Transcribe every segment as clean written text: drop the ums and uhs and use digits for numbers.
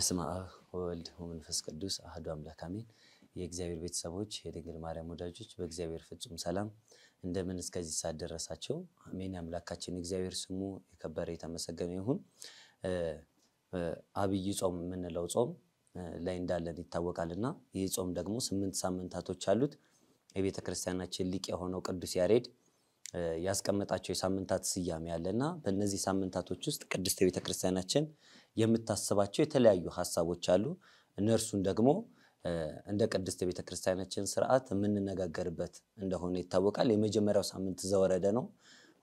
በስመ አብ ወወልድ ወመንፈስ ቅዱስ አሐዱ አምላክ አሜን። የእግዚአብሔር ቤተሰቦች፣ የድንግል ማርያም ወዳጆች፣ በእግዚአብሔር ፍጹም ሰላም እንደምን እስከዚህ ሰዓት ደረሳችሁ? አሜን። አምላካችን እግዚአብሔር ስሙ የከበረ የተመሰገነ ይሁን። አብይ ጾም የምንለው ጾም ላይ እንዳለን ይታወቃልና ይህ ጾም ደግሞ 8 ሳምንታቶች አሉት። የቤተ ክርስቲያናችን ሊቅ የሆነው ቅዱስ ያሬድ ያስቀመጣቸው የሳምንታት ስያሜ አለና በእነዚህ ሳምንታቶች ውስጥ ቅድስት ቤተ ክርስቲያናችን የምታስባቸው የተለያዩ ሐሳቦች አሉ። እነርሱን ደግሞ እንደ ቅድስት ቤተ ክርስቲያናችን ስርዓት የምንነጋገርበት እንደሆነ ይታወቃል። የመጀመሪያው ሳምንት ዘወረደ ነው።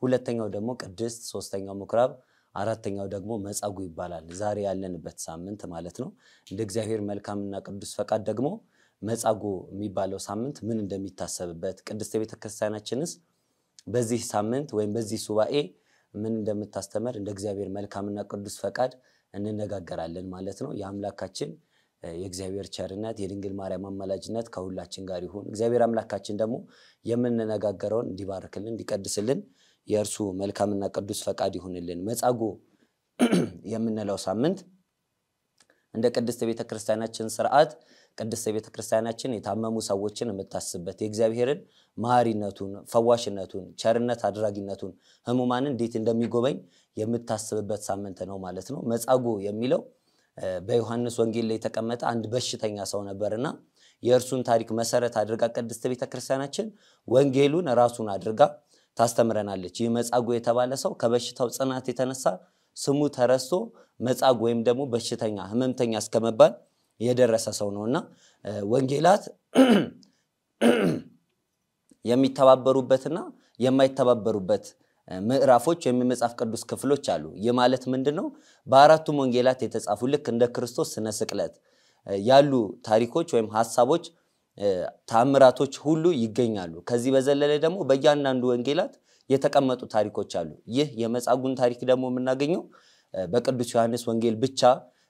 ሁለተኛው ደግሞ ቅድስት፣ ሶስተኛው ምኩራብ፣ አራተኛው ደግሞ መጻጉዕ ይባላል። ዛሬ ያለንበት ሳምንት ማለት ነው። እንደ እግዚአብሔር መልካምና ቅዱስ ፈቃድ ደግሞ መጻጉዕ የሚባለው ሳምንት ምን እንደሚታሰብበት፣ ቅድስት ቤተ ክርስቲያናችንስ በዚህ ሳምንት ወይም በዚህ ሱባኤ ምን እንደምታስተምር እንደ እግዚአብሔር መልካምና ቅዱስ ፈቃድ እንነጋገራለን ማለት ነው። የአምላካችን የእግዚአብሔር ቸርነት የድንግል ማርያም አማላጅነት ከሁላችን ጋር ይሁን። እግዚአብሔር አምላካችን ደግሞ የምንነጋገረውን እንዲባርክልን እንዲቀድስልን የእርሱ መልካምና ቅዱስ ፈቃድ ይሁንልን። መጻጉዕ የምንለው ሳምንት እንደ ቅድስት ቤተ ክርስቲያናችን ስርዓት ቅድስት ቤተ ክርስቲያናችን የታመሙ ሰዎችን የምታስብበት፣ የእግዚአብሔርን መሐሪነቱን፣ ፈዋሽነቱን፣ ቸርነት አድራጊነቱን፣ ህሙማንን እንዴት እንደሚጎበኝ የምታስብበት ሳምንት ነው ማለት ነው። መጻጉዕ የሚለው በዮሐንስ ወንጌል ላይ የተቀመጠ አንድ በሽተኛ ሰው ነበርና የእርሱን ታሪክ መሰረት አድርጋ ቅድስት ቤተ ክርስቲያናችን ወንጌሉን ራሱን አድርጋ ታስተምረናለች። ይህ መጻጉዕ የተባለ ሰው ከበሽታው ጽናት የተነሳ ስሙ ተረስቶ መጻጉዕ ወይም ደግሞ በሽተኛ ህመምተኛ እስከመባል የደረሰ ሰው ነውና ወንጌላት የሚተባበሩበትና የማይተባበሩበት ምዕራፎች ወይም የመጽሐፍ ቅዱስ ክፍሎች አሉ። ይህ ማለት ምንድነው? በአራቱም ወንጌላት የተጻፉ ልክ እንደ ክርስቶስ ስነ ስቅለት ያሉ ታሪኮች ወይም ሐሳቦች፣ ተአምራቶች ሁሉ ይገኛሉ። ከዚህ በዘለለ ደግሞ በእያንዳንዱ ወንጌላት የተቀመጡ ታሪኮች አሉ። ይህ የመጻጉዕን ታሪክ ደግሞ የምናገኘው በቅዱስ ዮሐንስ ወንጌል ብቻ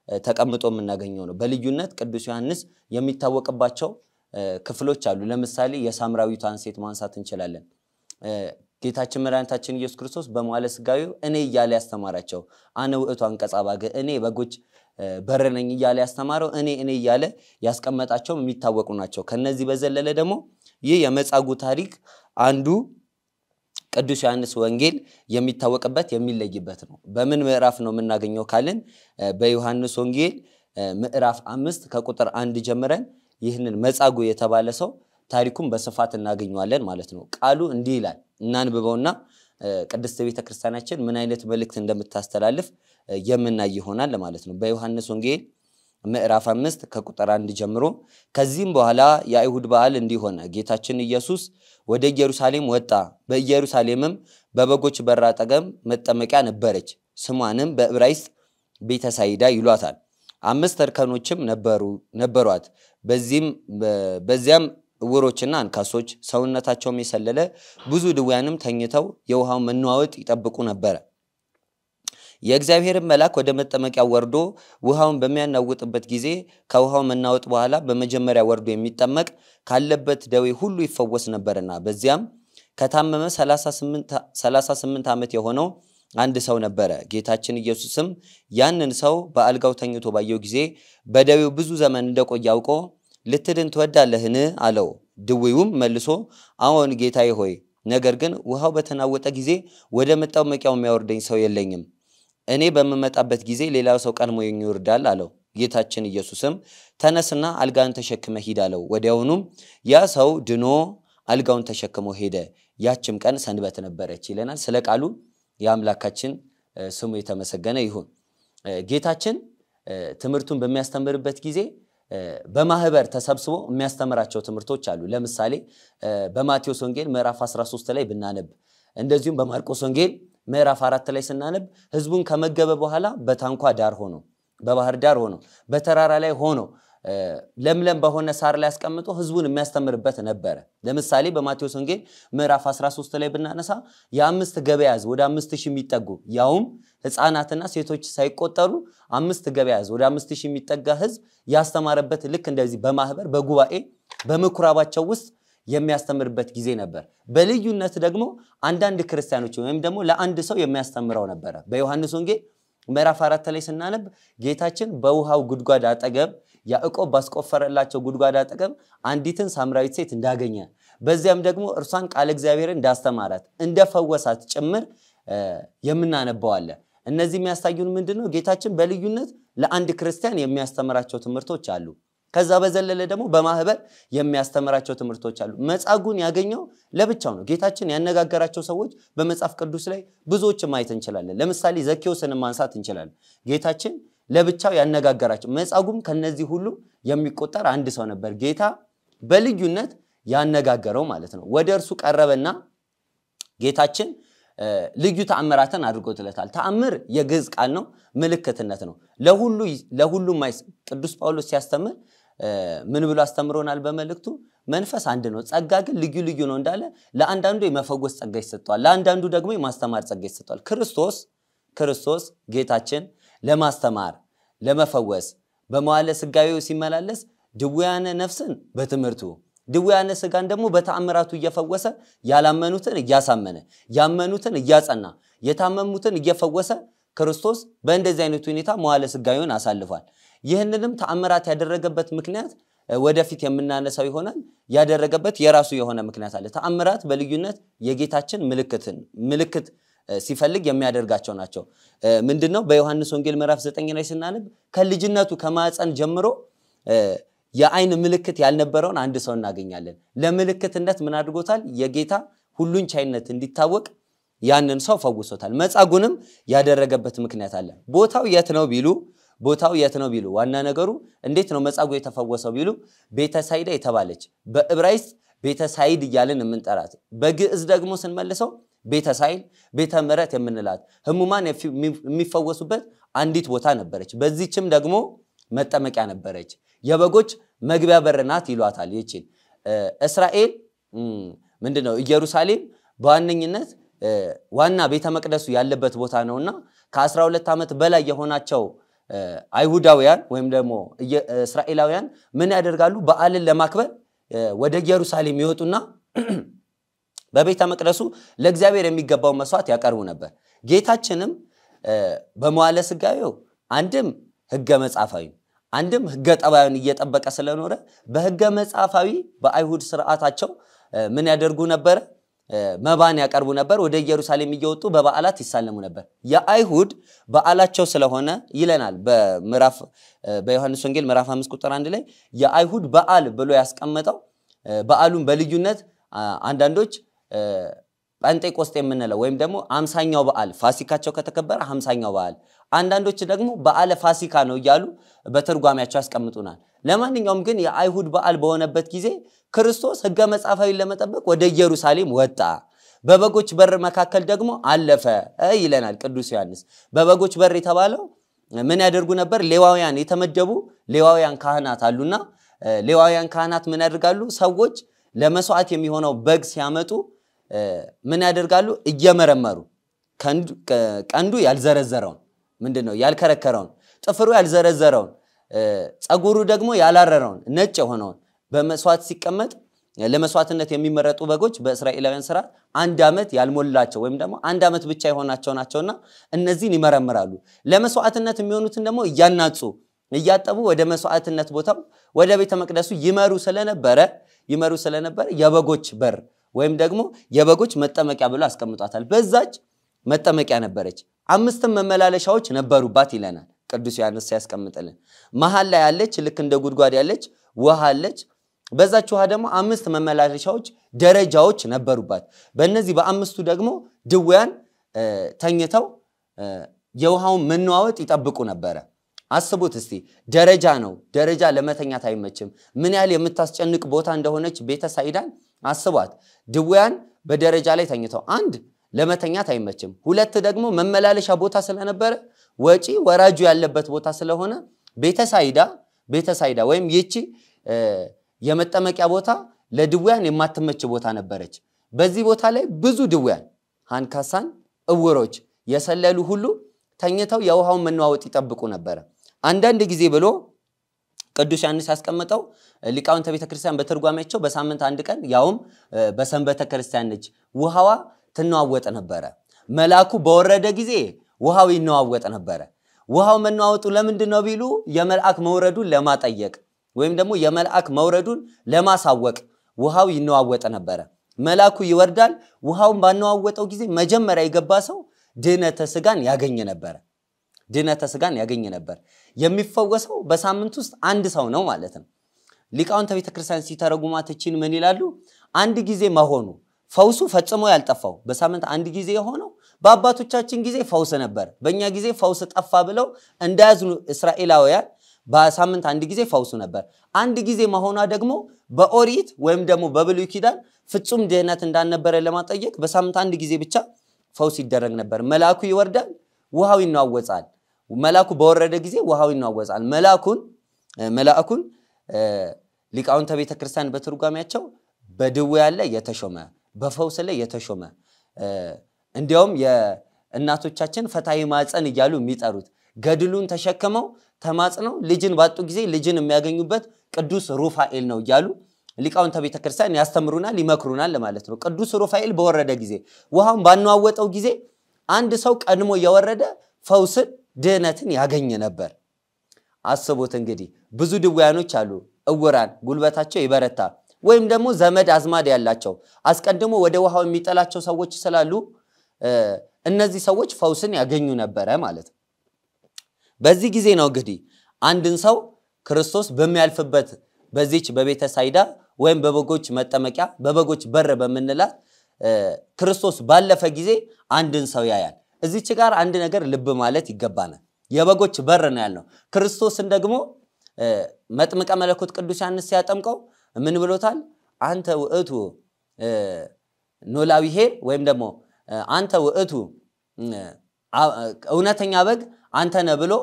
ተቀምጦ የምናገኘው ነው። በልዩነት ቅዱስ ዮሐንስ የሚታወቅባቸው ክፍሎች አሉ። ለምሳሌ የሳምራዊቷን ሴት ማንሳት እንችላለን። ጌታችን መድኃኒታችን ኢየሱስ ክርስቶስ በመዋዕለ ሥጋዌው እኔ እያለ ያስተማራቸው፣ አነ ውእቱ አንቀጸ አባግዕ፣ እኔ በጎች በር ነኝ እያለ ያስተማረው፣ እኔ እኔ እያለ ያስቀመጣቸው የሚታወቁ ናቸው። ከነዚህ በዘለለ ደግሞ ይህ የመጻጉዕ ታሪክ አንዱ ቅዱስ ዮሐንስ ወንጌል የሚታወቅበት የሚለይበት ነው። በምን ምዕራፍ ነው የምናገኘው ካልን በዮሐንስ ወንጌል ምዕራፍ 5 ከቁጥር 1 ጀምረን ይህንን መጻጉዕ የተባለ ሰው ታሪኩን በስፋት እናገኘዋለን ማለት ነው። ቃሉ እንዲህ ይላል። እናንብበውና ቅድስት ቤተ ክርስቲያናችን ምን አይነት መልእክት እንደምታስተላልፍ የምናይ ይሆናል ማለት ነው። በዮሐንስ ወንጌል ምዕራፍ 5 ከቁጥር 1 ጀምሮ፣ ከዚህም በኋላ የአይሁድ በዓል እንዲህ ሆነ። ጌታችን ኢየሱስ ወደ ኢየሩሳሌም ወጣ። በኢየሩሳሌምም በበጎች በር አጠገብ መጠመቂያ ነበረች፣ ስሟንም በዕብራይስጥ ቤተሳይዳ ይሏታል። 5 እርከኖችም ነበሯት። በዚያም ዕውሮችና አንካሶች፣ ሰውነታቸውም የሰለለ ብዙ ድውያንም ተኝተው የውሃውን መነዋወጥ ይጠብቁ ነበረ። የእግዚአብሔርን መልአክ ወደ መጠመቂያው ወርዶ ውሃውን በሚያናውጥበት ጊዜ ከውሃው መናወጥ በኋላ በመጀመሪያ ወርዶ የሚጠመቅ ካለበት ደዌ ሁሉ ይፈወስ ነበርና፣ በዚያም ከታመመ 38 ዓመት የሆነው አንድ ሰው ነበረ። ጌታችን ኢየሱስም ያንን ሰው በአልጋው ተኝቶ ባየው ጊዜ በደዌው ብዙ ዘመን እንደቆየ አውቆ ልትድን ትወዳለህን? አለው። ድውዩም መልሶ አዎን ጌታዬ ሆይ፣ ነገር ግን ውሃው በተናወጠ ጊዜ ወደ መጠመቂያው የሚያወርደኝ ሰው የለኝም። እኔ በምመጣበት ጊዜ ሌላው ሰው ቀድሞኝ ይወርዳል አለው። ጌታችን ኢየሱስም ተነስና አልጋን ተሸክመ ሂድ አለው። ወዲያውኑም ያ ሰው ድኖ አልጋውን ተሸክሞ ሄደ። ያችም ቀን ሰንበት ነበረች ይለናል። ስለ ቃሉ የአምላካችን ስሙ የተመሰገነ ይሁን። ጌታችን ትምህርቱን በሚያስተምርበት ጊዜ በማህበር ተሰብስቦ የሚያስተምራቸው ትምህርቶች አሉ። ለምሳሌ በማቴዎስ ወንጌል ምዕራፍ 13 ላይ ብናነብ፣ እንደዚሁም በማርቆስ ወንጌል ምዕራፍ 4 ላይ ስናነብ ህዝቡን ከመገበ በኋላ በታንኳ ዳር ሆኖ፣ በባህር ዳር ሆኖ፣ በተራራ ላይ ሆኖ፣ ለምለም በሆነ ሳር ላይ አስቀምጦ ህዝቡን የሚያስተምርበት ነበረ። ለምሳሌ በማቴዎስ ወንጌል ምዕራፍ 13 ላይ ብናነሳ የአምስት ገበያ ህዝብ ወደ 5000 የሚጠጉ፣ ያውም ህፃናትና ሴቶች ሳይቆጠሩ አምስት ገበያ ህዝብ ወደ 5000 የሚጠጋ ህዝብ ያስተማረበት ልክ እንደዚህ በማህበር በጉባኤ በምኩራባቸው ውስጥ የሚያስተምርበት ጊዜ ነበር። በልዩነት ደግሞ አንዳንድ ክርስቲያኖች ወይም ደግሞ ለአንድ ሰው የሚያስተምረው ነበረ። በዮሐንስ ወንጌል ምዕራፍ 4 ላይ ስናነብ ጌታችን በውሃው ጉድጓድ አጠገብ ያዕቆብ ባስቆፈረላቸው ጉድጓድ አጠገብ አንዲትን ሳምራዊት ሴት እንዳገኘ በዚያም ደግሞ እርሷን ቃለ እግዚአብሔርን እንዳስተማራት እንደፈወሳት ጭምር የምናነበው አለ። እነዚህ የሚያሳዩን ምንድነው? ጌታችን በልዩነት ለአንድ ክርስቲያን የሚያስተምራቸው ትምህርቶች አሉ። ከዛ በዘለለ ደግሞ በማህበር የሚያስተምራቸው ትምህርቶች አሉ። መጻጉዕን ያገኘው ለብቻው ነው። ጌታችን ያነጋገራቸው ሰዎች በመጽሐፍ ቅዱስ ላይ ብዙዎች ማየት እንችላለን። ለምሳሌ ዘኬዎስን ማንሳት እንችላለን። ጌታችን ለብቻው ያነጋገራቸው መጻጉዕም ከነዚህ ሁሉ የሚቆጠር አንድ ሰው ነበር። ጌታ በልዩነት ያነጋገረው ማለት ነው። ወደ እርሱ ቀረበና ጌታችን ልዩ ተአምራትን አድርጎለታል። ተአምር የግዕዝ ቃል ነው፣ ምልክትነት ነው። ለሁሉ ቅዱስ ጳውሎስ ሲያስተምር ምን ብሎ አስተምሮናል? በመልእክቱ መንፈስ አንድ ነው፣ ጸጋ ግን ልዩ ልዩ ነው እንዳለ ለአንዳንዱ የመፈወስ ጸጋ ይሰጠዋል፣ ለአንዳንዱ ደግሞ የማስተማር ጸጋ ይሰጠዋል። ክርስቶስ ጌታችን ለማስተማር ለመፈወስ በመዋዕለ ሥጋዌው ሲመላለስ ድውያነ ነፍስን በትምህርቱ ድውያነ ሥጋን ደግሞ በተአምራቱ እየፈወሰ ያላመኑትን እያሳመነ ያመኑትን እያጸና የታመሙትን እየፈወሰ ክርስቶስ በእንደዚህ አይነት ሁኔታ መዋዕለ ሥጋዌውን አሳልፏል። ይህንንም ተአምራት ያደረገበት ምክንያት ወደፊት የምናነሳው ይሆናል። ያደረገበት የራሱ የሆነ ምክንያት አለ። ተአምራት በልዩነት የጌታችን ምልክት ሲፈልግ የሚያደርጋቸው ናቸው። ምንድነው? በዮሐንስ ወንጌል ምዕራፍ 9 ላይ ስናነብ ከልጅነቱ ከማህፀን ጀምሮ የአይን ምልክት ያልነበረውን አንድ ሰው እናገኛለን። ለምልክትነት ምን አድርጎታል? የጌታ ሁሉን ቻይነት እንዲታወቅ ያንን ሰው ፈውሶታል። መጻጉዕንም ያደረገበት ምክንያት አለ። ቦታው የት ነው ቢሉ ዋና ነገሩ እንዴት ነው መጻጉዕ የተፈወሰው ቢሉ ቤተሳይዳ የተባለች በዕብራይስጥ ቤተሳይድ እያልን የምንጠራት በግዕዝ ደግሞ ስንመልሰው ቤተሳይል ቤተ ምሕረት የምንላት ህሙማን የሚፈወሱበት አንዲት ቦታ ነበረች። በዚህችም ደግሞ መጠመቂያ ነበረች። የበጎች መግቢያ በር ናት ይሏታል። ይቺን እስራኤል ምንድነው ኢየሩሳሌም በዋነኝነት ዋና ቤተ መቅደሱ ያለበት ቦታ ነውና ከ12 ዓመት በላይ የሆናቸው አይሁዳውያን ወይም ደግሞ እስራኤላውያን ምን ያደርጋሉ? በዓልን ለማክበር ወደ ኢየሩሳሌም ይወጡና በቤተ መቅደሱ ለእግዚአብሔር የሚገባው መስዋዕት ያቀርቡ ነበር። ጌታችንም በመዋዕለ ሥጋዌው አንድም ሕገ መጻፋዊ አንድም ሕገ ጠባዩን እየጠበቀ ስለኖረ በሕገ መጻፋዊ በአይሁድ ስርዓታቸው ምን ያደርጉ ነበር? መባን ያቀርቡ ነበር። ወደ ኢየሩሳሌም እየወጡ በበዓላት ይሳለሙ ነበር። የአይሁድ በዓላቸው ስለሆነ ይለናል በምዕራፍ በዮሐንስ ወንጌል ምዕራፍ 5 ቁጥር 1 ላይ የአይሁድ በዓል ብሎ ያስቀመጠው በዓሉን በልዩነት አንዳንዶች ጴንጤቆስጤ የምንለው ወይም ደግሞ 50ኛው በዓል ፋሲካቸው ከተከበረ 50ኛው በዓል፣ አንዳንዶች ደግሞ በዓለ ፋሲካ ነው እያሉ በትርጓሜያቸው ያስቀምጡናል። ለማንኛውም ግን የአይሁድ በዓል በሆነበት ጊዜ ክርስቶስ ሕገ መጻፋዊን ለመጠበቅ ወደ ኢየሩሳሌም ወጣ፣ በበጎች በር መካከል ደግሞ አለፈ ይለናል ቅዱስ ዮሐንስ። በበጎች በር የተባለው ምን ያደርጉ ነበር? ሌዋውያን የተመደቡ ሌዋውያን ካህናት አሉና ሌዋውያን ካህናት ምን ያደርጋሉ? ሰዎች ለመስዋዕት የሚሆነው በግ ሲያመጡ ምን ያደርጋሉ? እየመረመሩ ቀንዱ ያልዘረዘረውን ምንድነው ያልከረከረውን፣ ጥፍሩ ያልዘረዘረውን፣ ፀጉሩ ደግሞ ያላረረውን ነጭ የሆነውን በመስዋዕት ሲቀመጥ ለመስዋዕትነት የሚመረጡ በጎች በእስራኤላውያን ስርዓት አንድ ዓመት ያልሞላቸው ወይም ደግሞ አንድ ዓመት ብቻ የሆናቸው ናቸውና እነዚህን ይመረምራሉ። ለመስዋዕትነት የሚሆኑትን ደግሞ እያናጹ እያጠቡ ወደ መስዋዕትነት ቦታው ወደ ቤተ መቅደሱ ይመሩ ስለነበረ የበጎች በር ወይም ደግሞ የበጎች መጠመቂያ ብሎ አስቀምጧታል። በዛች መጠመቂያ ነበረች። 5 መመላለሻዎች ነበሩባት ይለናል ቅዱስ ዮሐንስ ሲያስቀምጥልን። መሃል ላይ ያለች ልክ እንደ ጉድጓድ ያለች ውሃ አለች። በዛች ውሃ ደግሞ 5 መመላለሻዎች ደረጃዎች ነበሩባት። በእነዚህ በአምስቱ ደግሞ ድውያን ተኝተው የውሃውን መነዋወጥ ይጠብቁ ነበረ። አስቡት እስቲ፣ ደረጃ ነው። ደረጃ ለመተኛት አይመችም። ምን ያህል የምታስጨንቅ ቦታ እንደሆነች ቤተሳይዳን አስቧት። ድውያን በደረጃ ላይ ተኝተው አንድ ለመተኛት አይመችም፣ ሁለት ደግሞ መመላለሻ ቦታ ስለነበረ ወጪ ወራጁ ያለበት ቦታ ስለሆነ ቤተሳይዳ ወይም ይቺ የመጠመቂያ ቦታ ለድውያን የማትመች ቦታ ነበረች። በዚህ ቦታ ላይ ብዙ ድውያን፣ አንካሳን፣ እውሮች፣ የሰለሉ ሁሉ ተኝተው የውሃውን መነዋወጥ ይጠብቁ ነበር። አንዳንድ ጊዜ ብሎ ቅዱስ ዮሐንስ ያስቀመጠው ሊቃውንተ ቤተክርስቲያን በትርጓሜያቸው በሳምንት አንድ ቀን ያውም በሰንበተ ክርስቲያን ነች ውሃዋ ትነዋወጥ ነበረ። መልአኩ በወረደ ጊዜ ውሃው ይነዋወጥ ነበረ። ውሃው መናወጡ ለምንድነው ቢሉ የመልአክ መውረዱን ለማጠየቅ ወይም ደግሞ የመልአክ መውረዱን ለማሳወቅ ውሃው ይነዋወጥ ነበር። መልአኩ ይወርዳል። ውሃውን ባነዋወጠው ጊዜ መጀመሪያ የገባ ሰው ድነተ ስጋን ያገኝ ነበር። ድነተ ስጋን ያገኝ ነበር። የሚፈወሰው በሳምንት ውስጥ አንድ ሰው ነው ማለት ነው። ሊቃውንተ ቤተክርስቲያን ሲተረጉማት እቺን ምን ይላሉ? አንድ ጊዜ መሆኑ ፈውሱ ፈጽሞ ያልጠፋው በሳምንት አንድ ጊዜ የሆነው በአባቶቻችን ጊዜ ፈውስ ነበር፣ በእኛ ጊዜ ፈውስ ጠፋ ብለው እንዳያዝኑ እስራኤላውያን በሳምንት አንድ ጊዜ ፈውሱ ነበር። አንድ ጊዜ መሆኗ ደግሞ በኦሪት ወይም ደግሞ በብሉይ ኪዳን ፍጹም ድህነት እንዳልነበረ ለማጠየቅ በሳምንት አንድ ጊዜ ብቻ ፈውስ ይደረግ ነበር። መልአኩ ይወርዳል፣ ውሃው ይናወጻል። መልአኩ በወረደ ጊዜ ውሃው ይናወጻል። መልአኩን ሊቃውንተ ቤተክርስቲያን በትርጓሜያቸው በድውያን ላይ የተሾመ በፈውስ ላይ የተሾመ እንዲያውም የእናቶቻችን ፈታሒ ማፀን እያሉ የሚጠሩት ገድሉን ተሸክመው ተማጽነው ልጅን ባጡ ጊዜ ልጅን የሚያገኙበት ቅዱስ ሩፋኤል ነው እያሉ ሊቃውንተ ቤተክርስቲያን ያስተምሩናል፣ ይመክሩናል ማለት ነው። ቅዱስ ሩፋኤል በወረደ ጊዜ ውሃውን ባነዋወጠው ጊዜ አንድ ሰው ቀድሞ የወረደ ፈውስን ድህነትን ያገኝ ነበር። አስቡት እንግዲህ ብዙ ድውያኖች አሉ፣ እውራን፣ ጉልበታቸው ይበረታ ወይም ደግሞ ዘመድ አዝማድ ያላቸው አስቀድሞ ወደ ውሃው የሚጠላቸው ሰዎች ስላሉ እነዚህ ሰዎች ፈውስን ያገኙ ነበር ማለት ነው። በዚህ ጊዜ ነው እንግዲህ አንድን ሰው ክርስቶስ በሚያልፍበት በዚች በቤተ ሳይዳ ወይም በበጎች መጠመቂያ በበጎች በር በምንላት ክርስቶስ ባለፈ ጊዜ አንድን ሰው ያያል። እዚች ጋር አንድ ነገር ልብ ማለት ይገባናል። የበጎች በር ነው ያልነው። ክርስቶስን ደግሞ መጥምቀ መለኮት ቅዱስ ዮሐንስ ሲያጠምቀው ምን ብሎታል? አንተ ውእቱ ኖላዊ ኄር ወይም ደግሞ አንተ ውእቱ እውነተኛ በግ አንተ ነህ ብሎ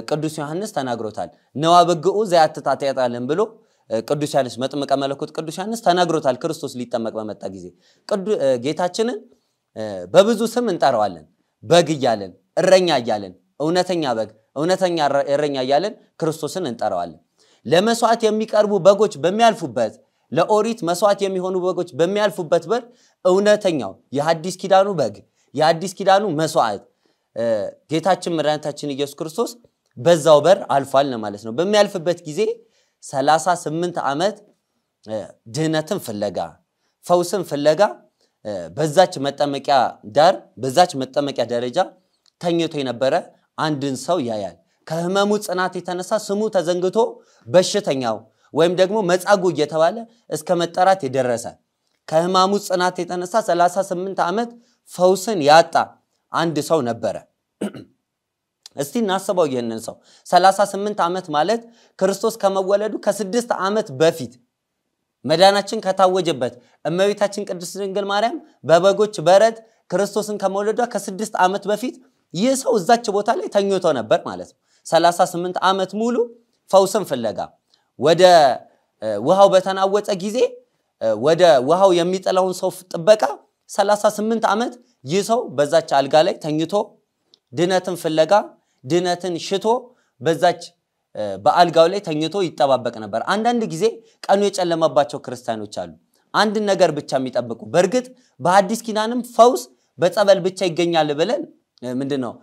ቅዱስ ዮሐንስ ተናግሮታል። ነዋ በግኡ ዘያትታትያጣለን ብሎ ቅዱስ ዮሐንስ መጥምቀ መለኮት ቅዱስ ዮሐንስ ተናግሮታል። ክርስቶስ ሊጠመቅ በመጣ ጊዜ ጌታችንን በብዙ ስም እንጠራዋለን። በግ እያለን፣ እረኛ እያለን፣ እውነተኛ በግ፣ እውነተኛ እረኛ እያለን ክርስቶስን እንጠራዋለን። ለመስዋዕት የሚቀርቡ በጎች በሚያልፉበት ለኦሪት መስዋዕት የሚሆኑ በጎች በሚያልፉበት በር እውነተኛው የሐዲስ ኪዳኑ በግ የሐዲስ ኪዳኑ መስዋዕት ጌታችን መድኃኒታችን ኢየሱስ ክርስቶስ በዛው በር አልፏል ማለት ነው። በሚያልፍበት ጊዜ 38 ዓመት ድህነትን ፍለጋ ፈውስን ፍለጋ በዛች መጠመቂያ ዳር በዛች መጠመቂያ ደረጃ ተኝቶ የነበረ አንድን ሰው ያያል። ከህመሙ ጽናት የተነሳ ስሙ ተዘንግቶ በሽተኛው ወይም ደግሞ መጻጉዕ እየተባለ እስከ መጠራት የደረሰ ከህማሙ ጽናት የተነሳ 38 ዓመት ፈውስን ያጣ አንድ ሰው ነበረ። እስቲ እናስበው ይህንን ሰው 38 ዓመት ማለት ክርስቶስ ከመወለዱ ከ6 ዓመት በፊት መዳናችን ከታወጀበት እመቤታችን ቅድስት ድንግል ማርያም በበጎች በረት ክርስቶስን ከመወለዷ ከ6 ዓመት በፊት ይህ ሰው እዛች ቦታ ላይ ተኝቶ ነበር ማለት ነው። 38 ዓመት ሙሉ ፈውስን ፍለጋ ወደ ውሃው በተናወጠ ጊዜ ወደ ውሃው የሚጥለውን ሰው ጥበቃ 38 ዓመት ይህ ሰው በዛች አልጋ ላይ ተኝቶ ድነትን ፍለጋ ድነትን ሽቶ በዛች በአልጋው ላይ ተኝቶ ይጠባበቅ ነበር። አንዳንድ ጊዜ ቀኑ የጨለመባቸው ክርስቲያኖች አሉ፣ አንድ ነገር ብቻ የሚጠብቁ። በእርግጥ በሐዲስ ኪዳንም ፈውስ በጸበል ብቻ ይገኛል ብለን ምንድነው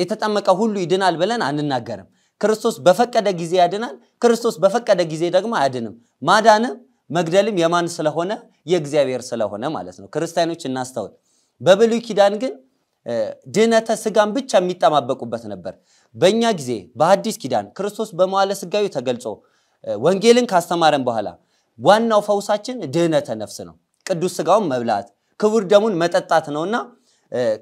የተጠመቀ ሁሉ ይድናል ብለን አንናገርም። ክርስቶስ በፈቀደ ጊዜ ያድናል፣ ክርስቶስ በፈቀደ ጊዜ ደግሞ አያድንም። ማዳንም መግደልም የማን ስለሆነ የእግዚአብሔር ስለሆነ ማለት ነው። ክርስቲያኖች እናስተውል። በብሉይ ኪዳን ግን ድነተ ስጋን ብቻ የሚጠባበቁበት ነበር። በእኛ ጊዜ በሐዲስ ኪዳን ክርስቶስ በመዋዕለ ሥጋዌ ተገልጾ ወንጌልን ካስተማረን በኋላ ዋናው ፈውሳችን ድህነተ ነፍስ ነው። ቅዱስ ስጋውን መብላት ክቡር ደሙን መጠጣት ነውና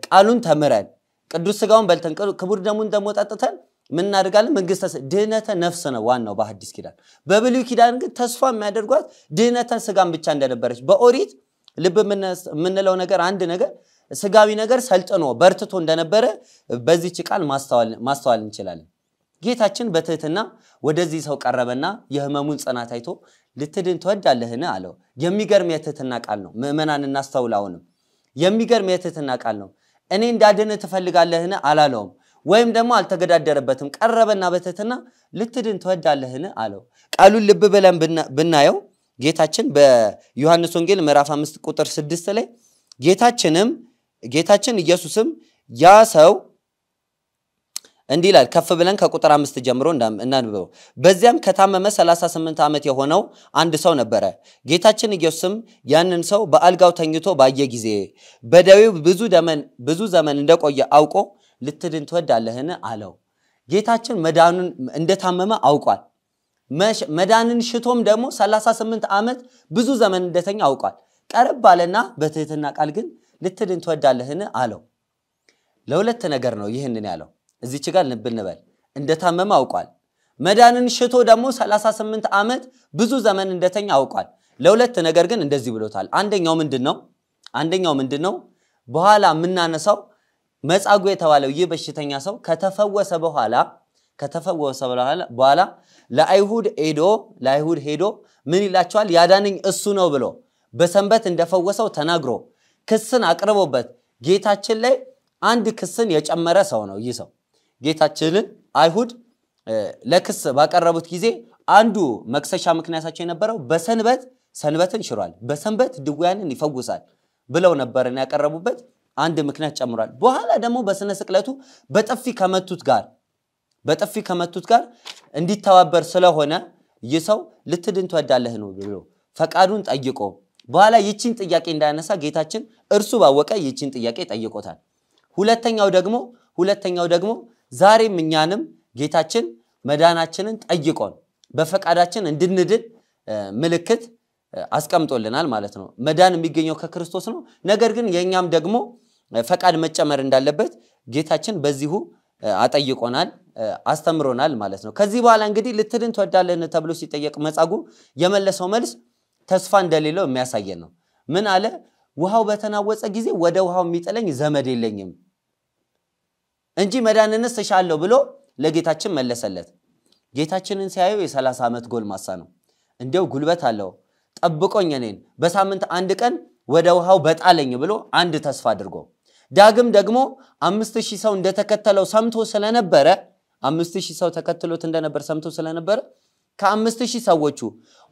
ቃሉን ተምረን ቅዱስ ስጋውን በልተን ክቡር ደሙን ደግሞ ጠጥተን ምን እናደርጋለን? መንግስተ ድህነተ ነፍስ ነው ዋናው በሐዲስ ኪዳን። በብሉይ ኪዳን ግን ተስፋ የሚያደርጓት ድህነተ ስጋን ብቻ እንደነበረች በኦሪት ልብ የምንለው ነገር አንድ ነገር ስጋዊ ነገር ሰልጥኖ በርትቶ እንደነበረ በዚህች ቃል ማስተዋል እንችላለን። ጌታችን በትህትና ወደዚህ ሰው ቀረበና የህመሙን ጽናት አይቶ ልትድን ትወዳለህን አለው። የሚገርም የትህትና ቃል ነው። ምእመናን እናስተውል። አሁንም የሚገርም የትህትና ቃል ነው። እኔ እንዳድን ትፈልጋለህን አላለውም፣ ወይም ደግሞ አልተገዳደረበትም። ቀረበና በትህትና ልትድን ትወዳለህን አለው። ቃሉን ልብ ብለን ብናየው ጌታችን በዮሐንስ ወንጌል ምዕራፍ 5 ቁጥር 6 ላይ ጌታችን ኢየሱስም ያ ሰው እንዲህ ይላል። ከፍ ብለን ከቁጥር 5 ጀምሮ እናንብበው። በዚያም ከታመመ 38 ዓመት የሆነው አንድ ሰው ነበረ። ጌታችን ኢየሱስም ያንን ሰው በአልጋው ተኝቶ ባየ ጊዜ በደዌው ብዙ ዘመን እንደቆየ አውቆ ልትድን ትወዳለህን አለው። ጌታችን መዳኑን እንደታመመ አውቋል። መዳንን ሽቶም ደግሞ 38 ዓመት ብዙ ዘመን እንደተኛ አውቋል። ቀረብ አለና በትህትና ቃል ግን ልትድን ትወዳለህን አለው። ለሁለት ነገር ነው ይህንን ያለው። እዚች ጋር ልብ እንበል። እንደታመመ አውቋል። መዳንን ሽቶ ደግሞ 38 ዓመት ብዙ ዘመን እንደተኛ አውቋል። ለሁለት ነገር ግን እንደዚህ ብሎታል። አንደኛው ምንድነው? በኋላ የምናነሳው መጻጉዕ የተባለው ይህ በሽተኛ ሰው ከተፈወሰ በኋላ ለአይሁድ ሄዶ ምን ይላቸዋል? ያዳነኝ እሱ ነው ብሎ በሰንበት እንደፈወሰው ተናግሮ ክስን አቅርቦበት ጌታችን ላይ አንድ ክስን የጨመረ ሰው ነው ይህ ሰው። ጌታችንን አይሁድ ለክስ ባቀረቡት ጊዜ አንዱ መክሰሻ ምክንያታቸው የነበረው በሰንበት ሰንበትን ሽሯል፣ በሰንበት ድውያንን ይፈውሳል ብለው ነበርና ያቀረቡበት አንድ ምክንያት ጨምሯል። በኋላ ደግሞ በስነ ስቅለቱ በጥፊ ከመቱት ጋር እንዲተባበር ስለሆነ ይህ ሰው ልትድን ትወዳለህ ነው ብሎ ፈቃዱን ጠይቆ በኋላ ይቺን ጥያቄ እንዳያነሳ ጌታችን እርሱ ባወቀ ይቺን ጥያቄ ጠይቆታል። ሁለተኛው ደግሞ ዛሬም እኛንም ጌታችን መዳናችንን ጠይቆን በፈቃዳችን እንድንድን ምልክት አስቀምጦልናል ማለት ነው። መዳን የሚገኘው ከክርስቶስ ነው። ነገር ግን የኛም ደግሞ ፈቃድ መጨመር እንዳለበት ጌታችን በዚሁ አጠይቆናል፣ አስተምሮናል ማለት ነው። ከዚህ በኋላ እንግዲህ ልትድን ትወዳለህን ተብሎ ሲጠየቅ መጻጉዕ የመለሰው መልስ ተስፋ እንደሌለው የሚያሳየን ነው። ምን አለ? ውሃው በተናወጸ ጊዜ ወደ ውሃው የሚጥለኝ ዘመድ የለኝም እንጂ መዳንንስ እሻለሁ ብሎ ለጌታችን መለሰለት። ጌታችንን ሲያየው የ30 ዓመት ጎልማሳ ነው። እንደው ጉልበት አለው፣ ጠብቆኝ እኔን በሳምንት አንድ ቀን ወደ ውሃው በጣለኝ ብሎ አንድ ተስፋ አድርጎ ዳግም ደግሞ 5000 ሰው እንደተከተለው ሰምቶ ስለነበረ 5000 ሰው ተከትሎት እንደነበር ሰምቶ ስለነበረ ከ5000 ሰዎቹ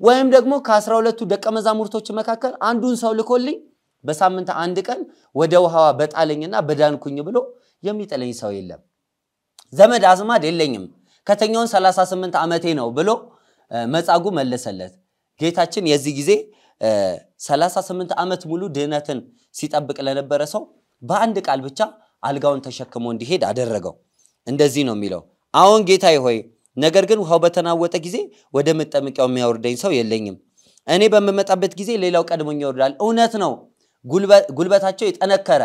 ወይም ደግሞ ከ12ቱ ደቀ መዛሙርቶች መካከል አንዱን ሰው ልኮልኝ በሳምንት አንድ ቀን ወደ ውሃዋ በጣለኝና በዳንኩኝ ብሎ የሚጥለኝ ሰው የለም፣ ዘመድ አዝማድ የለኝም፣ ከተኛውን 38 ዓመቴ ነው ብሎ መጻጉዕ መለሰለት። ጌታችን የዚህ ጊዜ 38 ዓመት ሙሉ ድህነትን ሲጠብቅ ለነበረ ሰው በአንድ ቃል ብቻ አልጋውን ተሸክሞ እንዲሄድ አደረገው። እንደዚህ ነው የሚለው፣ አሁን ጌታዬ ሆይ ነገር ግን ውሃው በተናወጠ ጊዜ ወደ መጠመቂያው የሚያወርደኝ ሰው የለኝም፣ እኔ በምመጣበት ጊዜ ሌላው ቀድሞኝ ይወርዳል። እውነት ነው፣ ጉልበታቸው የጠነከረ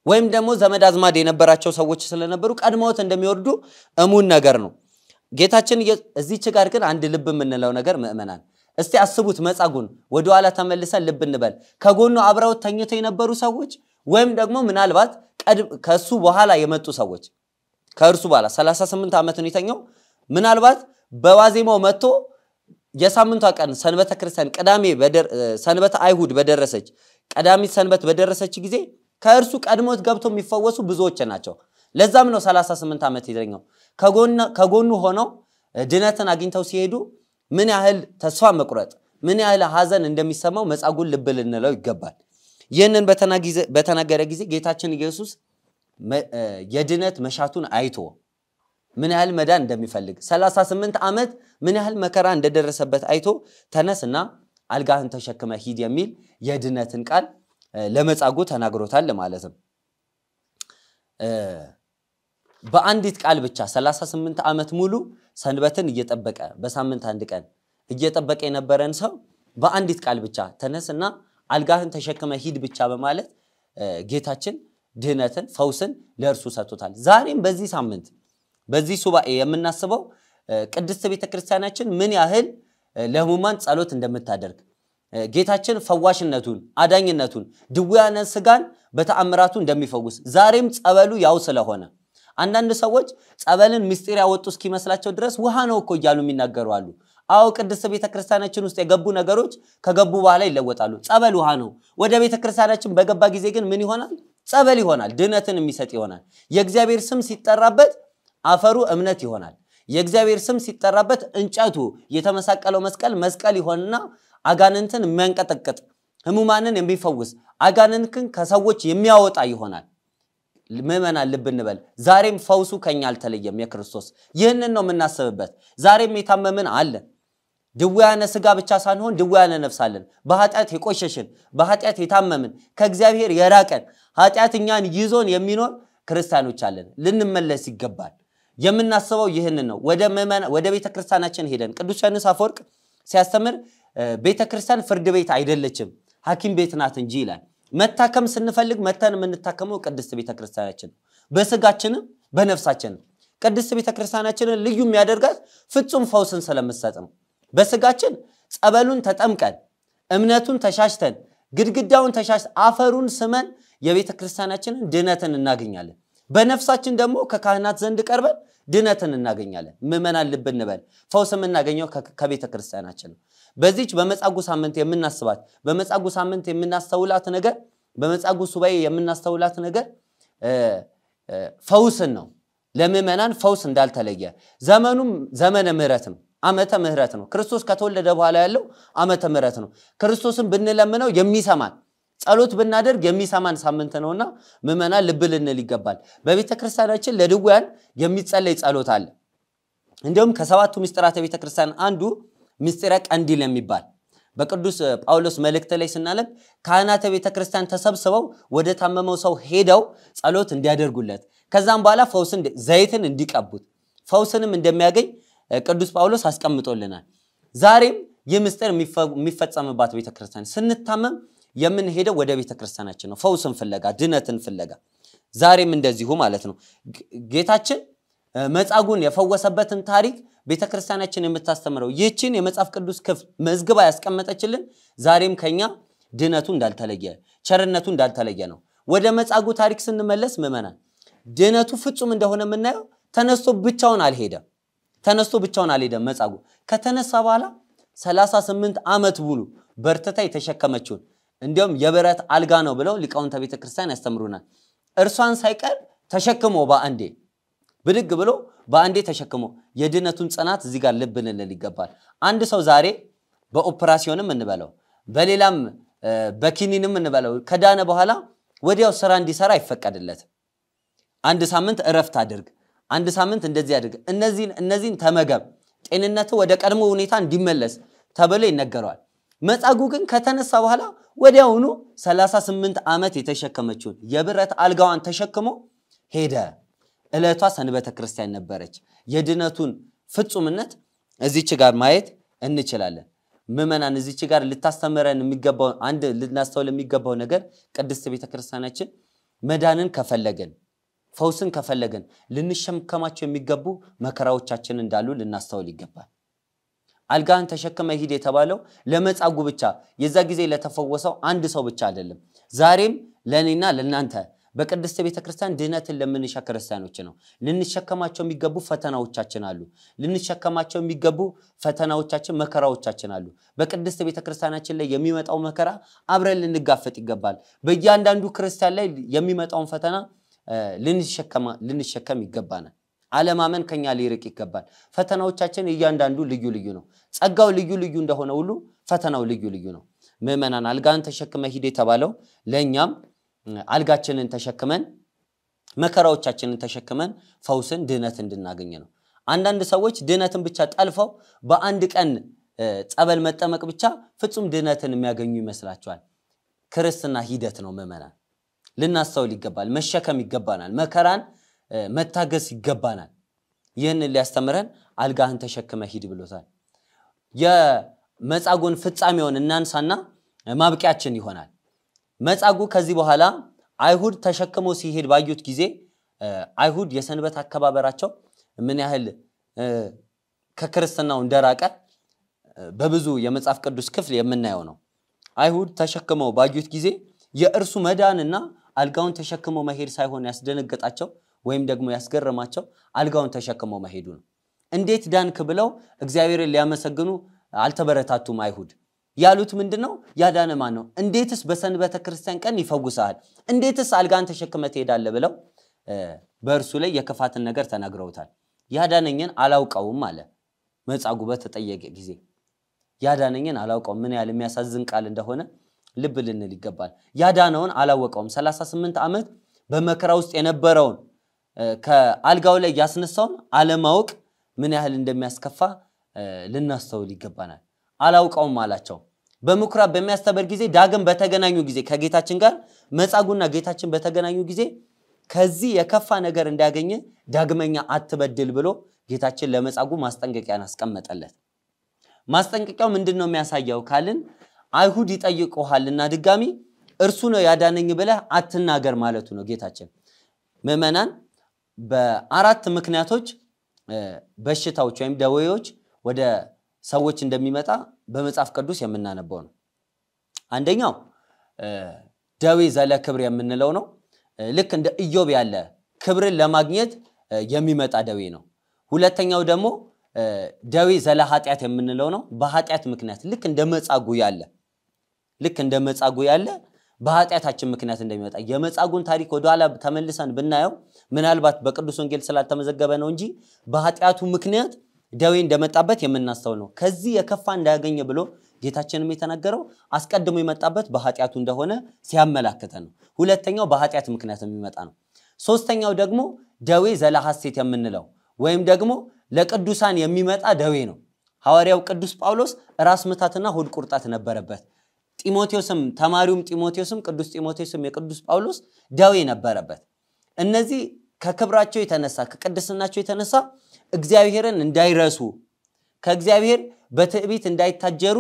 ወይም ደግሞ ዘመድ አዝማድ የነበራቸው ሰዎች ስለነበሩ ቀድመውት እንደሚወርዱ እሙን ነገር ነው። ጌታችን እዚች ጋር ግን አንድ ልብ የምንለው ነገር ምእመናን እስቲ አስቡት። መጻጉዕን ወደ ኋላ ተመልሰን ልብ እንበል። ከጎኑ አብረው ተኝተው የነበሩ ሰዎች ወይም ደግሞ ምናልባት ከሱ በኋላ የመጡ ሰዎች ከእርሱ በኋላ 38 ዓመት ነው የተኛው። ምናልባት በዋዜማው መጥቶ የሳምንቷ ቀን ሰንበተ ክርስቲያን ቅዳሜ ሰንበተ አይሁድ በደረሰች ቀዳሚት ሰንበት በደረሰች ጊዜ ከእርሱ ቀድሞት ገብቶ የሚፈወሱ ብዙዎች ናቸው። ለዛም ነው 38 ዓመት የተኛው። ከጎኑ ሆነው ድነትን አግኝተው ሲሄዱ ምን ያህል ተስፋ መቁረጥ ምን ያህል ሐዘን እንደሚሰማው መጻጉዕን ልብ ልንለው ይገባል። ይህንን በተናገረ ጊዜ ጌታችን ኢየሱስ የድነት መሻቱን አይቶ ምን ያህል መዳን እንደሚፈልግ 38 ዓመት ምን ያህል መከራ እንደደረሰበት አይቶ ተነስና አልጋህን ተሸክመ ሂድ የሚል የድነትን ቃል ለመጻጉዕ ተናግሮታል ማለት ነው። በአንዲት ቃል ብቻ 38 ዓመት ሙሉ ሰንበትን እየጠበቀ በሳምንት አንድ ቀን እየጠበቀ የነበረን ሰው በአንዲት ቃል ብቻ ተነስና አልጋህን ተሸክመ ሂድ ብቻ በማለት ጌታችን ድህነትን ፈውስን ለእርሱ ሰጥቶታል። ዛሬም በዚህ ሳምንት በዚህ ሱባኤ የምናስበው ቅድስት ቤተክርስቲያናችን ምን ያህል ለሕሙማን ጸሎት እንደምታደርግ ጌታችን ፈዋሽነቱን አዳኝነቱን ድውያነ ሥጋን በተአምራቱ እንደሚፈውስ ዛሬም ጸበሉ ያው ስለሆነ አንዳንድ ሰዎች ጸበልን ምስጢር ያወጡ እስኪመስላቸው ድረስ ውሃ ነው እኮ እያሉ የሚናገሩ አሉ። አዎ ቅድስት ቤተክርስቲያናችን ውስጥ የገቡ ነገሮች ከገቡ በኋላ ይለወጣሉ። ጸበል ውሃ ነው። ወደ ቤተክርስቲያናችን በገባ ጊዜ ግን ምን ይሆናል? ጸበል ይሆናል። ድነትን የሚሰጥ ይሆናል። የእግዚአብሔር ስም ሲጠራበት አፈሩ እምነት ይሆናል። የእግዚአብሔር ስም ሲጠራበት እንጨቱ የተመሳቀለው መስቀል መስቀል ይሆንና አጋንንትን የሚያንቀጠቅጥ ሕሙማንን የሚፈውስ አጋንንትን ከሰዎች የሚያወጣ ይሆናል። ምዕመናን ልብ እንበል። ዛሬም ፈውሱ ከኛ አልተለየም የክርስቶስ። ይህንን ነው የምናስብበት። ዛሬም የታመምን አለን። ድውያነ ስጋ ብቻ ሳንሆን ድውያነ ነፍስ አለን። በኃጢአት የቆሸሽን፣ በኃጢአት የታመምን፣ ከእግዚአብሔር የራቀን፣ ኃጢአት እኛን ይዞን የሚኖር ክርስቲያኖች አለን። ልንመለስ ይገባል። የምናስበው ይህንን ነው። ወደ ቤተ ክርስቲያናችን ሄደን ቅዱስ ዮሐንስ አፈወርቅ ሲያስተምር ቤተ ክርስቲያን ፍርድ ቤት አይደለችም ሐኪም ቤት ናት እንጂ ይላል። መታከም ስንፈልግ መተን የምንታከመው ቅድስት ቤተ ክርስቲያናችን ነው። በስጋችንም በነፍሳችንም ቅድስት ቤተ ክርስቲያናችንን ልዩ የሚያደርጋት ፍጹም ፈውስን ስለምትሰጥ ነው። በስጋችን ጸበሉን ተጠምቀን እምነቱን ተሻሽተን ግድግዳውን ተሻሽተን አፈሩን ስመን የቤተ ክርስቲያናችንን ድነትን እናገኛለን። በነፍሳችን ደግሞ ከካህናት ዘንድ ቀርበን ድነትን እናገኛለን። ምዕመናን ልብ እንበል። ፈውስ የምናገኘው ከቤተ ክርስቲያናችን ነው። በዚች በመጻጉዕ ሳምንት የምናስባት፣ በመጻጉዕ ሳምንት የምናስተውላት ነገር፣ በመጻጉዕ ሱባኤ የምናስተውላት ነገር ፈውስን ነው። ለምዕመናን ፈውስ እንዳልተለየ፣ ዘመኑም ዘመነ ምሕረት ነው። ዓመተ ምሕረት ነው። ክርስቶስ ከተወለደ በኋላ ያለው ዓመተ ምሕረት ነው። ክርስቶስን ብንለምነው የሚሰማን፣ ጸሎት ብናደርግ የሚሰማን ሳምንት ነውና ምዕመናን ልብ ልንል ይገባል። በቤተ ክርስቲያናችን ለድውያን የሚጸለይ ጸሎት አለ። እንዲሁም ከሰባቱ ምስጢራተ ቤተ ክርስቲያን አንዱ ምስጢረ ቀንዲል የሚባል በቅዱስ ጳውሎስ መልእክት ላይ ስናነብ ካህናተ ቤተ ክርስቲያን ተሰብስበው ወደ ታመመው ሰው ሄደው ጸሎት እንዲያደርጉለት ከዛም በኋላ ፈውስን ዘይትን እንዲቀቡት ፈውስንም እንደሚያገኝ ቅዱስ ጳውሎስ አስቀምጦልናል። ዛሬም ይህ ምስጢር የሚፈጸምባት ቤተ ክርስቲያን ስንታመም የምንሄደው ወደ ቤተ ክርስቲያናችን ነው፣ ፈውስን ፍለጋ፣ ድነትን ፍለጋ። ዛሬም እንደዚሁ ማለት ነው። ጌታችን መጻጉዕን የፈወሰበትን ታሪክ ቤተ ክርስቲያናችን የምታስተምረው ይህችን የመጽሐፍ ቅዱስ ክፍል መዝግባ ያስቀመጠችልን ዛሬም ከኛ ድነቱ እንዳልተለየ ቸርነቱ እንዳልተለየ ነው። ወደ መጻጉዕ ታሪክ ስንመለስ ምዕመናን ድነቱ ፍጹም እንደሆነ የምናየው ተነስቶ ብቻውን አልሄደም። ተነስቶ ብቻውን አልሄደም። መጻጉዕ ከተነሳ በኋላ 38 ዓመት ሙሉ በርትታ የተሸከመችውን እንዲያውም የብረት አልጋ ነው ብለው ሊቃውንተ ቤተ ክርስቲያን ያስተምሩናል። እርሷን ሳይቀር ተሸክሞ በአንዴ ብድግ ብሎ በአንዴ ተሸክሞ የድነቱን ጽናት እዚህ ጋር ልብ ልንል ይገባል። አንድ ሰው ዛሬ በኦፕራሲዮንም እንበለው በሌላም በኪኒንም እንበለው ከዳነ በኋላ ወዲያው ስራ እንዲሰራ አይፈቀድለትም። አንድ ሳምንት እረፍት አድርግ፣ አንድ ሳምንት እንደዚህ አድርግ፣ እነዚህን ተመገብ፣ ጤንነት ወደ ቀድሞ ሁኔታ እንዲመለስ ተብሎ ይነገረዋል። መጻጉዕ ግን ከተነሳ በኋላ ወዲያውኑ 38 ዓመት የተሸከመችውን የብረት አልጋዋን ተሸክሞ ሄደ። ዕለቷ ሰንበተ ክርስቲያን ነበረች። የድነቱን ፍጹምነት እዚች ጋር ማየት እንችላለን። ምዕመናን እዚች ጋር ልታስተምረን የሚገባው አንድ ልናስተውል የሚገባው ነገር ቅድስት ቤተ ክርስቲያናችን መዳንን ከፈለግን ፈውስን ከፈለግን ልንሸከማቸው የሚገቡ መከራዎቻችን እንዳሉ ልናስተውል ይገባል። አልጋህን ተሸክመ ሂድ የተባለው ለመጻጉዕ ብቻ የዛ ጊዜ ለተፈወሰው አንድ ሰው ብቻ አይደለም። ዛሬም ለእኔና ለእናንተ በቅድስት ቤተ ክርስቲያን ድህነትን ለምንሻ ክርስቲያኖች ነው። ልንሸከማቸው የሚገቡ ፈተናዎቻችን አሉ። ልንሸከማቸው የሚገቡ ፈተናዎቻችን፣ መከራዎቻችን አሉ። በቅድስት ቤተ ክርስቲያናችን ላይ የሚመጣው መከራ አብረን ልንጋፈጥ ይገባል። በእያንዳንዱ ክርስቲያን ላይ የሚመጣውን ፈተና ልንሸከም ይገባናል። አለማመን ከኛ ሊርቅ ይገባል። ፈተናዎቻችን እያንዳንዱ ልዩ ልዩ ነው። ጸጋው ልዩ ልዩ እንደሆነ ሁሉ ፈተናው ልዩ ልዩ ነው። ምዕመናን አልጋን ተሸክመ ሂድ የተባለው ለእኛም አልጋችንን ተሸክመን መከራዎቻችንን ተሸክመን ፈውስን ድህነት እንድናገኝ ነው። አንዳንድ ሰዎች ድህነትን ብቻ ጠልፈው በአንድ ቀን ጸበል መጠመቅ ብቻ ፍጹም ድህነትን የሚያገኙ ይመስላቸዋል። ክርስትና ሂደት ነው። ምዕመናን ልናስተውል ይገባል። መሸከም ይገባናል። መከራን መታገስ ይገባናል። ይህንን ሊያስተምረን አልጋህን ተሸክመ ሂድ ብሎታል። የመጻጉዕን ፍጻሜውን እናንሳና ማብቂያችን ይሆናል። መጻጉዕ ከዚህ በኋላ አይሁድ ተሸክሞ ሲሄድ ባዩት ጊዜ አይሁድ የሰንበት አከባበራቸው ምን ያህል ከክርስትናው እንደራቀ በብዙ የመጽሐፍ ቅዱስ ክፍል የምናየው ነው። አይሁድ ተሸክመው ባዩት ጊዜ የእርሱ መዳንና አልጋውን ተሸክሞ መሄድ ሳይሆን ያስደነገጣቸው ወይም ደግሞ ያስገረማቸው አልጋውን ተሸክሞ መሄዱ ነው። እንዴት ዳንክ ብለው እግዚአብሔርን ሊያመሰግኑ አልተበረታቱም። አይሁድ ያሉት ምንድነው? ያዳነ ማን ነው? እንዴትስ በሰንበተ ክርስቲያን ቀን ይፈውሳል? እንዴትስ አልጋን ተሸክመ ትሄዳለህ? ብለው በእርሱ ላይ የክፋትን ነገር ተናግረውታል። ያዳነኝን አላውቀውም አለ መጻጉዕ በተጠየቀ ጊዜ። ያዳነኝን አላውቀውም። ምን ያህል የሚያሳዝን ቃል እንደሆነ ልብ ልንል ይገባል። ያዳነውን አላወቀውም። 38 ዓመት በመከራ ውስጥ የነበረውን ከአልጋው ላይ ያስነሳውን አለማወቅ ምን ያህል እንደሚያስከፋ ልናስተውል ይገባናል። አላውቀውም አላቸው። በምኩራብ በሚያስተምር ጊዜ ዳግም በተገናኙ ጊዜ ከጌታችን ጋር መጻጉዕና ጌታችን በተገናኙ ጊዜ ከዚህ የከፋ ነገር እንዳያገኘ ዳግመኛ አትበድል ብሎ ጌታችን ለመጻጉዕ ማስጠንቀቂያን አስቀመጠለት። ማስጠንቀቂያው ምንድነው የሚያሳየው ካልን አይሁድ ይጠይቁሃልና ድጋሚ እርሱ ነው ያዳነኝ ብለህ አትናገር ማለቱ ነው ጌታችን። ምዕመናን በአራት ምክንያቶች በሽታዎች ወይም ደዌዎች ወደ ሰዎች እንደሚመጣ በመጽሐፍ ቅዱስ የምናነበው ነው። አንደኛው ደዌ ዘለ ክብር የምንለው ነው። ልክ እንደ ኢዮብ ያለ ክብርን ለማግኘት የሚመጣ ደዌ ነው። ሁለተኛው ደግሞ ደዌ ዘለ ኃጢአት የምንለው ነው። በኃጢአት ምክንያት ልክ እንደ መጻጉዕ ያለ በኃጢአታችን ምክንያት እንደሚመጣ የመጻጉዕን ታሪክ ወደኋላ ተመልሰን ብናየው ምናልባት በቅዱስ ወንጌል ስላልተመዘገበ ነው እንጂ በኃጢአቱ ምክንያት ደዌ እንደመጣበት የምናስተውል ነው። ከዚህ የከፋ እንዳያገኝ ብሎ ጌታችንም የተናገረው አስቀድሞ የመጣበት በኃጢአቱ እንደሆነ ሲያመላክተን ነው። ሁለተኛው በኃጢአት ምክንያት የሚመጣ ነው። ሶስተኛው ደግሞ ደዌ ዘለ ሐሴት የምንለው ወይም ደግሞ ለቅዱሳን የሚመጣ ደዌ ነው። ሐዋርያው ቅዱስ ጳውሎስ ራስ ምታትና ሆድ ቁርጠት ነበረበት። ጢሞቴዎስም ተማሪውም ጢሞቴዎስም ቅዱስ ጢሞቴዎስም የቅዱስ ጳውሎስ ደዌ ነበረበት። እነዚህ ከክብራቸው የተነሳ ከቅድስናቸው የተነሳ እግዚአብሔርን እንዳይረሱ ከእግዚአብሔር በትዕቢት እንዳይታጀሩ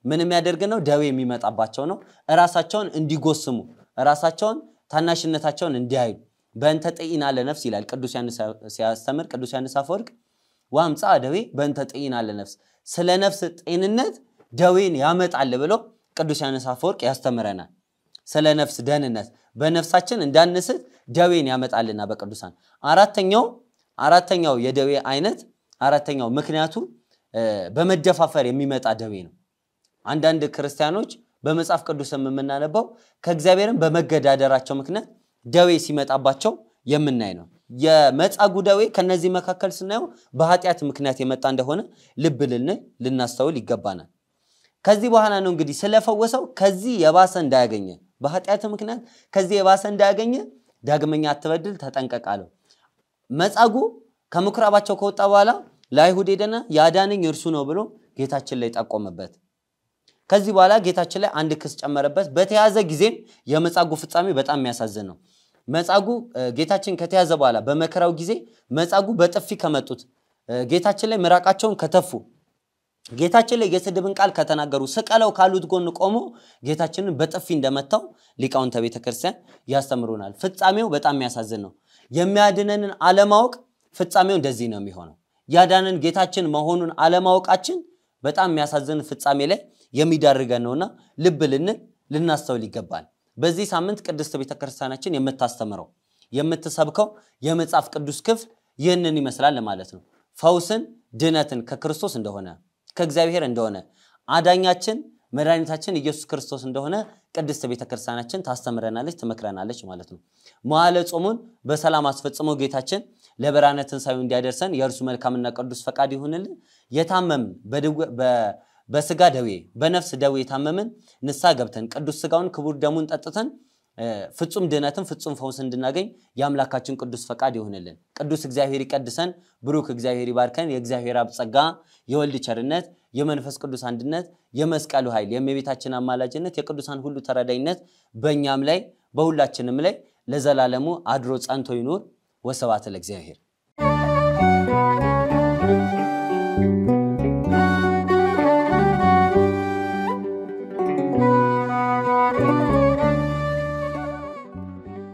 ምን የሚያደርግ ነው? ደዌ የሚመጣባቸው ነው። ራሳቸውን እንዲጎስሙ ራሳቸውን ታናሽነታቸውን እንዲያዩ በእንተ ጤና ለነፍስ ይላል ቅዱስ ዮሐንስ ሲያስተምር ቅዱስ ዮሐንስ አፈወርቅ ወአምጻ ደዌ በእንተ ጤና ለነፍስ፣ ስለ ነፍስ ጤንነት ደዌን ያመጣል ብሎ ቅዱስ ዮሐንስ አፈወርቅ ያስተምረናል። ስለ ነፍስ ደህንነት በነፍሳችን እንዳንስት ደዌን ያመጣልና በቅዱሳን። አራተኛው የደዌ አይነት አራተኛው ምክንያቱ በመደፋፈር የሚመጣ ደዌ ነው። አንዳንድ ክርስቲያኖች በመጽሐፍ ቅዱስ የምናነበው ከእግዚአብሔርን በመገዳደራቸው ምክንያት ደዌ ሲመጣባቸው የምናይ ነው። የመጻጉዕ ደዌ ከነዚህ መካከል ስናየው በኃጢአት ምክንያት የመጣ እንደሆነ ልብ ልንል ልናስተውል ይገባናል። ከዚህ በኋላ ነው እንግዲህ ስለፈወሰው ከዚህ የባሰ እንዳያገኘ በኃጢአት ምክንያት ከዚህ የባሰ እንዳያገኘ ዳግመኛ አትበድል ተጠንቀቅ አለው። መጻጉዕ ከምኩራባቸው ከወጣ በኋላ ለአይሁድ ሄደና ያዳነኝ እርሱ ነው ብሎ ጌታችን ላይ ጠቆመበት። ከዚህ በኋላ ጌታችን ላይ አንድ ክስ ጨመረበት። በተያዘ ጊዜም የመጻጉዕ ፍጻሜ በጣም የሚያሳዝን ነው። መጻጉዕ ጌታችን ከተያዘ በኋላ በመከራው ጊዜ መጻጉዕ በጥፊ ከመጡት ጌታችን ላይ ምራቃቸውን ከተፉ ጌታችን ላይ የስድብን ቃል ከተናገሩ ስቀለው ካሉት ጎን ቆሞ ጌታችንን በጥፊ እንደመታው ሊቃውንተ ቤተክርስቲያን ያስተምሩናል። ፍጻሜው በጣም የሚያሳዝን ነው። የሚያድነንን አለማወቅ ፍጻሜው እንደዚህ ነው የሚሆነው። ያዳነን ጌታችን መሆኑን አለማወቃችን በጣም የሚያሳዝን ፍጻሜ ላይ የሚዳርገን ነውና ልብ ልንል ልናስተውል ይገባል። በዚህ ሳምንት ቅድስት ቤተክርስቲያናችን የምታስተምረው የምትሰብከው የመጽሐፍ ቅዱስ ክፍል ይህንን ይመስላል ማለት ነው። ፈውስን ድነትን ከክርስቶስ እንደሆነ ከእግዚአብሔር እንደሆነ አዳኛችን መድኃኒታችን ኢየሱስ ክርስቶስ እንደሆነ ቅድስት ቤተክርስቲያናችን ታስተምረናለች ትመክረናለች ማለት ነው። መዋዕለ ጾሙን በሰላም አስፈጽሞ ጌታችን ለብርሃነ ትንሣኤው እንዲያደርሰን የእርሱ መልካምና ቅዱስ ፈቃድ ይሁንልን። የታመምን በስጋ ደዌ በነፍስ ደዌ የታመምን ንስሐ ገብተን ቅዱስ ስጋውን ክቡር ደሙን ጠጥተን ፍጹም ድነትን ፍጹም ፈውስ እንድናገኝ የአምላካችን ቅዱስ ፈቃድ ይሁንልን። ቅዱስ እግዚአብሔር ይቀድሰን፣ ብሩክ እግዚአብሔር ይባርከን። የእግዚአብሔር አብ ጸጋ የወልድ ቸርነት የመንፈስ ቅዱስ አንድነት የመስቀሉ ኃይል የእመቤታችን አማላጅነት የቅዱሳን ሁሉ ተራዳኢነት በእኛም ላይ በሁላችንም ላይ ለዘላለሙ አድሮ ጸንቶ ይኑር። ወስብሐት ለእግዚአብሔር።